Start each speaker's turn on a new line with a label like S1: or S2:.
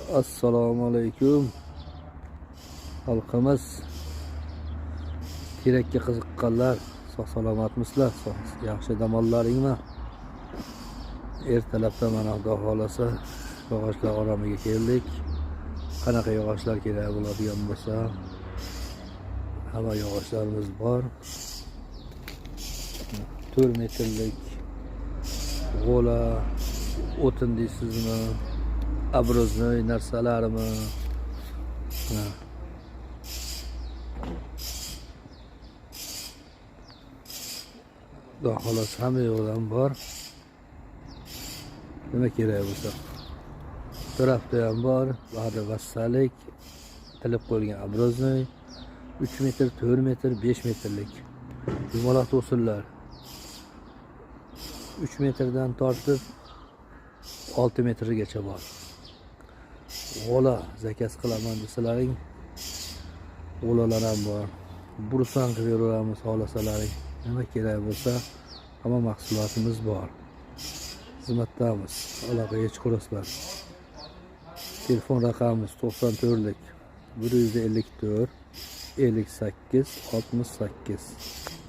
S1: Assalomu alaykum. Xalqimiz, terakka qiziqqanlar, sog' salomatmisizlar? Yaxshi dam ollaringmi? Ertalabda mana, xudo xohlasa, yog'ochlar oramiga keldik. Qanaqa yog'ochlar kerak bo'ladigan bo'lsa, hamma yog'ochlarimiz bor. 4 metrlik g'o'la o'tin deysizmi, обрезной narsalarmi? Ha. Xudo xohlasa, hamma yoqdan bor. Nima kerak bo'lsa. Tarafda ham bor, bari vassalik tilib qo'yilgan обрезной 3 metr, 4 metr, 5 metrlik. Yumaloq to'sinlar 3 metrdan tortib 6 metrgacha bor. G'o'la заказ qilaman desalaring, g'o'lalar ham bor. Bursan qilib beraveramiz xohlasalaring. Nima kerak bo'lsa, hamma mahsulotimiz bor. Xizmatdamiz. Aloqaga chiqarasizlar. Telefon raqamimiz 94lik 154 58 68.